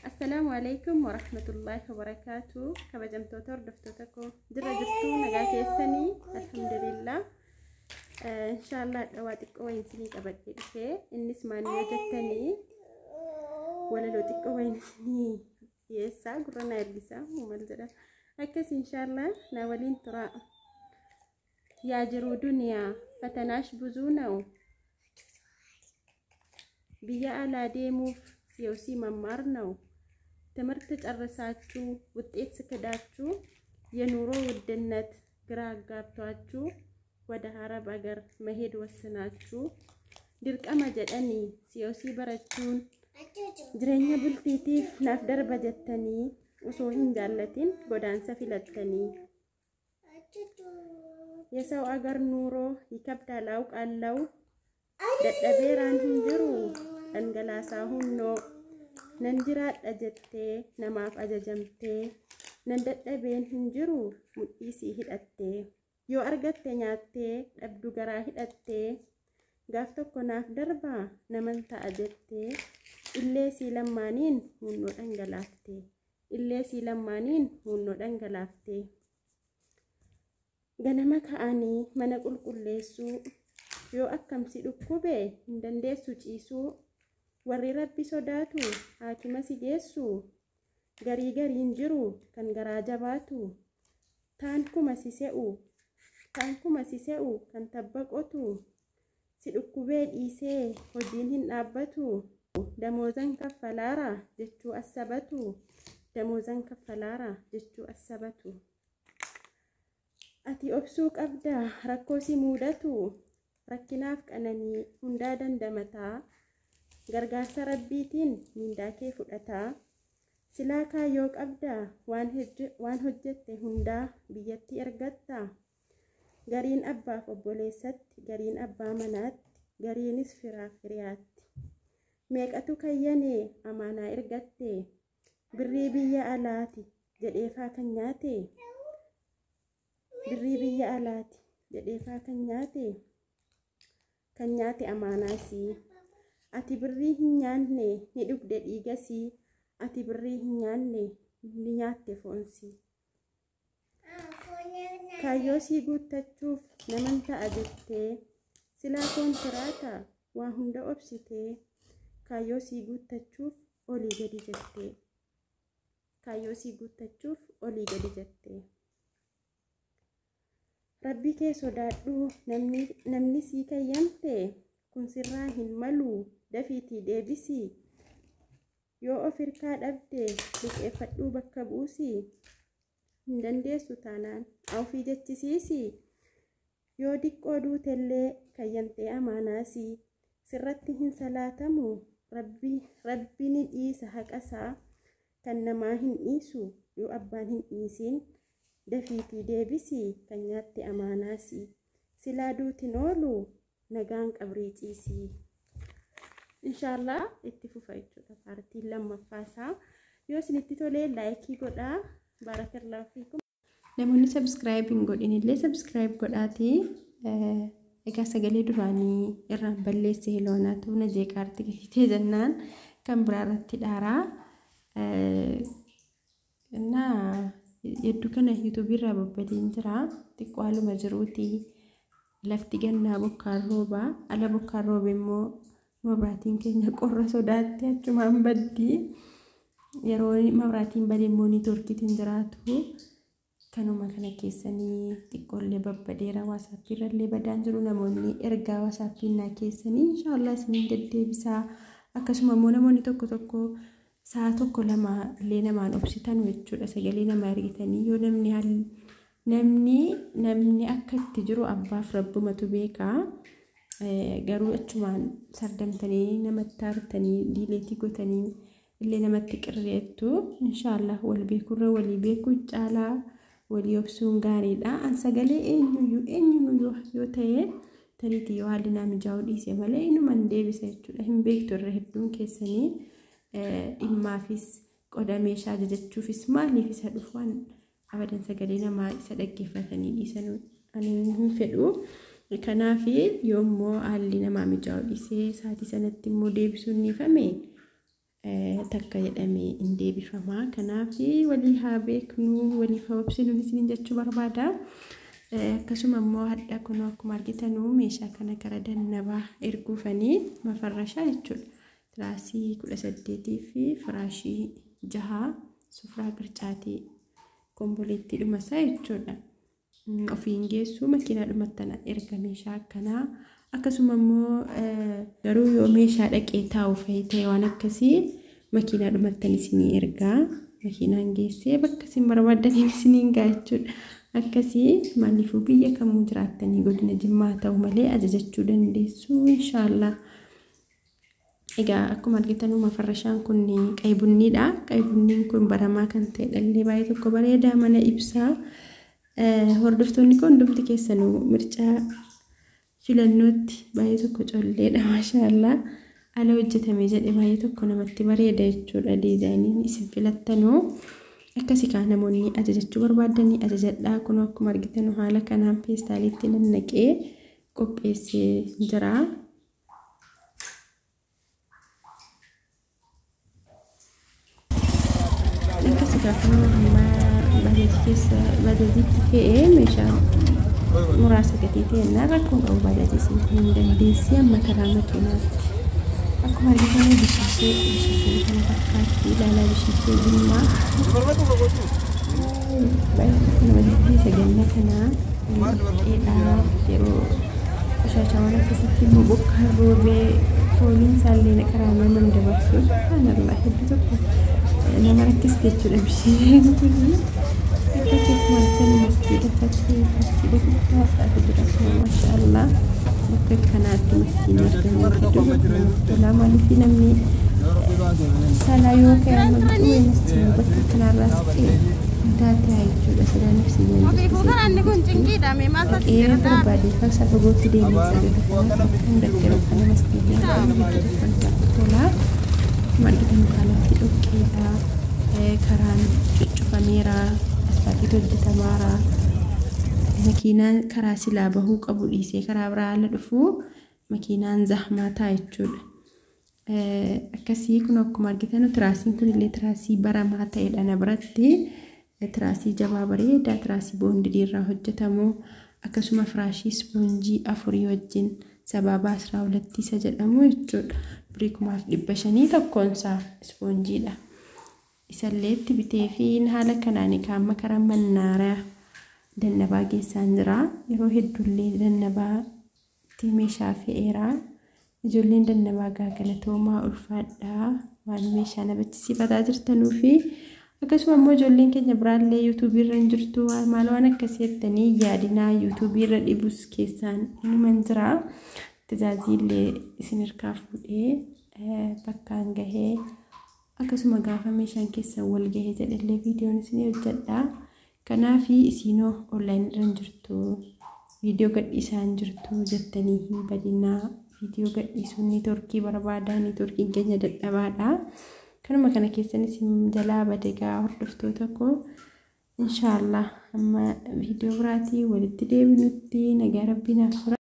Assalaamu alaikum warahmatullaahi wabarakaatu. Kabajamtoota hordoftoota koo, jirra jirtuu? Nagaa keessanii? Alhamdulillah. Inshaallah dhawaa xiqqoo wayiin isinii qabadhee dhufee, innis maal yoo jettanii, walaloo xiqqoo wayiin isinii dhiyeessaa. Gurra na ergisaa maal jedha akkas, inshaallah na waliin turaa. Yaa jiruu duniyaa, ፈተናሽ ብዙ ነው። Biyya alaa deemuuf COC መማር ነው። ትምህርት ጨርሳችሁ ውጤት ስክዳችሁ፣ የኑሮ ውድነት ግራ አጋብቷችሁ፣ ወደ አረብ አገር መሄድ ወስናችሁ፣ dirqama jedhanii COC barachuun jireenya bultiitiif naaf darba jettanii, osoo hin jaallatin godaansa filattanii. የሰው አገር ኑሮ ይከብዳል አውቃለሁ። Dadhabeeraan hin jiru dhangalaasaa hunnoo. Nan jiraadha jettee namaaf ajajamtee, nan dadhabeen hin jiru mudhii sii hidhattee, yoo argatte nyaattee dhabdu garaa hidhattee, gaaf tokko naaf darbaa naman ta'a jettee, illee sii lammaaniin hunnoo dhangalaaftee, illee sii lammaaniin hunnoo dhangalaaftee. Ganama ka'anii mana qulqulleessuu, yoo akkam si dhukkube hin dandeessu ciisuu. Warri Rabbi sodaatu haakima si geessu, garii gariin jiru kan garaa jabaatu. Taan kuma si se'u, taan kuma si se'u kan tabba qotu, si dhukkubee dhiisee hojiin hin dhaabbatu. Damoozan kaffalaara jechuu assabatu, damoozan kaffalaara jechuu assabatu. Ati obsuu qabda rakkoo si mudatu, rakkinaaf qananii hundaa dandamataa, gargaarsa Rabbiitiin mindaa kee fudhataa. Silaa kaayyoo qabda, waan hojjette hundaa biyyatti ergatta. Gariin abbaaf obboleessatti, gariin abbaa manaatti, gariinis firaaf hiriyaatti. Meeqatu kayyane amaanaa ergatte, birrii biyya alaati jedheefaa kan nyaate, birrii biyya alaati jedheefaa kan nyaate, kan nyaate amaanaasii. Ati birrii hin nyaanne, ni dhugde dhiigasii. Ati birrii hin nyaanne, ni nyaatte foonsii. Kaayyoo sii guuttachuuf naman ta'a jettee, silaa koontiraata waa hunda obsitee, kaayyoo sii guuttachuuf olii gadi jettee, kaayyoo sii guuttachuuf olii gadi jettee. Rabbi kee sodaadhu, namni sii kayyamte kun sirraa hin malu, dafiitii deebisii. Yoo of hirkaa dhabde liqeeffadhuu bakka buusii. Hin dandeessu taanaan ofii jechisiisii. Yoo diqqoo duutellee kayyamtee amaanaasii sirratti hin salaatamu. Rabbi ni dhiisa haqasaa, kan namaa hin dhiisu yoo abbaan hin dhiisin. Dafiitii deebisii kan nyaatte amaanaasii. Silaa duutin oolu nagaan qabrii ciisii. Inshaallah itti fufa jechuudha paartiin lammaffaasaa. Yoo isinitti tolee like godhaa. Barakallahu fiikum. Namoonni subscribe hin godhin illee subscribe godhaatii. Egaa sagalee duraanii irraan balleessee, loonaatu na jeeqaarti gahiitee jennaan kan biraa irratti dhaaraa. Innaa hedduu kana YouTubeii irraa babbadeen jira. Xiqqoo haaluma jiruuti. Lafti gannaa bokkaan rooba. Ala bokkaan roobe immoo mabraatiin keenya qorra sodaatti achumaan baddi. Yeroo mabraatiin bade immoo networkiitiin jiraatu. Kanuma kana keessanii xiqqoollee babbadeera. WhatsAppii irrallee badaan jiru. Namoonni ergaa WhatsAppii naa keessanii inshaallah isiniin deddeebisaa. Akkasuma immoo namoonni tokko tokko sa'a tokko lama illee namaan obsitan jechuudha. Sagalee namaa ergitanii yoo namni namni namni akka itti jiru abbaaf rabbumatu beekaa. Garuu achumaan sardamtanii namatti aartanii delete gootanii illee namatti qirreettu. Inshaallah wal beekurra walii beekuu caalaa walii obsuun gaariidha. An sagalee eenyuyyuu eenyuyyuu yoo ta'e, tariitii yoo haalli naa mijaa'uu dhiise malee, inuman deebisa jechuudha. Hin beektu, irra hedduun keessanii dhimmaafis qoda meeshaa ajajachuufis maaliif isa dhufu waan abadan sagalee namaa isa dhaggeeffatanii dhiisan ani hin fedhu. Kanaaf yoommoo haalli namaa mijaa'uu dhiisee sa'aatii sanatti immoo deebisuun niifame. Takka jedhamee hin deebifamaa. Kanaaf walii haa beeknu, waliif haa obsinu isiniin jechuu barbaada. Akkasuma immoo hadha kun akkuma argitanuu meeshaa kana gara dannabaa erguufanii mafarrashaa jechuudha. Tiraasii 18 fi firaashii 6 sufuraa qircaatii komboleettii dhumasaa jechuudha. Ofiin geessu makiinaa dhumattana erga meeshaa akkanaa. Akkasuma immoo garuu yoo meeshaa dhaqee taa'u fa'i ta'e waan akkasii makiinaa dhumattan isinii ergaa. Makiinaan geessee bakka isin barbaaddaniif isiniin ga'a jechuudha. Akkasii maaliifuu biyya kamuu jiraattanii godina Jimmaa ta'u malee ajajachuu dandeessu inshaallah. Egaa akkuma argitan mafarrashaan kun qayi bunniidha. Qayi bunniin kun baramaa kan ta'e dhallee baay'ee tokko bareedaa mana ibsaa. Hordoftoonni kun hundumti keessanuu mircaa filannootti baay'ee tokko colleedha maashaallah. Ala hojjetame jedhe baay'ee tokko namatti bareeda jechuudha diizaayiniin isin filattanuu. Akkasii kaa namoonni ajajachuu barbaadanii ajajadhaa. Kun akkuma argitan haala kanaan peestaaliitti nannaqee qopheessee jira. Akkasii kaa kun amma bajaajii keessa bajaajiitti fe'ee meeshaa muraasa gatii ta'e rakkoon qabu bajaajii isin hin dandeessi amma karaa makiinaatti. Akkuma argitan bishiishee kana fakkaatti ilaalaa bishiishee Jimmaa. Baay'ee tokko nama jibbisiisa ganna kanaa dheedhaa yeroo qoshaashaawwan akkasitti immoo bokkaan roobee fooliin isaallee karaa nama hin dabarsu. Subhaanallah hedduu tokko nama rakkiste jechuudha bishiisheen kun. Akkasii akkuma argitan masjiida fakkii masjiida guddaa isaatu jira maashaallah. Bakka kanaatti masjiidni argamu hedduu tokko namatti tola. Maaliif namni salaa yoo ka'e amma dhufe masjiidni bakka kanarraa siqee taatee jechuudha. Salaan ibsiyyaan dhaqee barbaade faksa fagootti deemee sagada kanaaf bakka hunda yeroo kana masjiidni argamu hedduu tokko namatti tola. Akkuma argitan kaalatti dhoqqeedha. Karaan cuccufameera. Asfaaltiitu hojjetamaara. Makiinaan karaa silaa bahuu qabu dhiisee karaa biraa haala dhufu makiinaan zahmaa ta'a jechuudha. Akkasii kun akkuma argitan tiraasiin kun illee tiraasii baramaa ta'edha na biratti. Tiraasii jabaa bareedaa tiraasii boondidii irraa hojjetamu akkasuma firaashii ispoonjii 4 wajjin sabaabaa 12 isa jedhamu jechuudha. Birrii 1500 tokkoonsaa ispoonjiidha. Isallee itti bitee fi haala kanaan kaama karaa mannaaraa dannabaa geessaan jira. Yeroo hedduullee dannabaatti meeshaa fe'eera. Ijoolleen dannabaa galatoomaa ulfaadhaa waan meeshaa na bachisiifataa jirtanuu fi akkasuma immoo ijoolleen keenya biraallee yuutuubii irra hin jirtu maal waan akkasii jettanii yaadinaa yuutuubii irra dhibus keessaan inuman jira. Tajaajillee isin harkaa fuudhee bakkaan gahee akkasuma gaafa meeshaan keessan wal gahee jedhellee viidiyoon isin hojjedha. Kanaaf isinoo onlaayinii irra hin jirtu viidiyoo gadhiisaa hin jirtu jettanii hin badinaa. Viidiyoo gadhiisuun niitoorkii barbaada. Niitoorkiin keenya dadhabaadha. Kanuma kana keessan isin jalaa badegaa hordoftoota koo inshaallah amma viidiyoo biraatii walitti deebinutti nagaa rabbii naaf tura.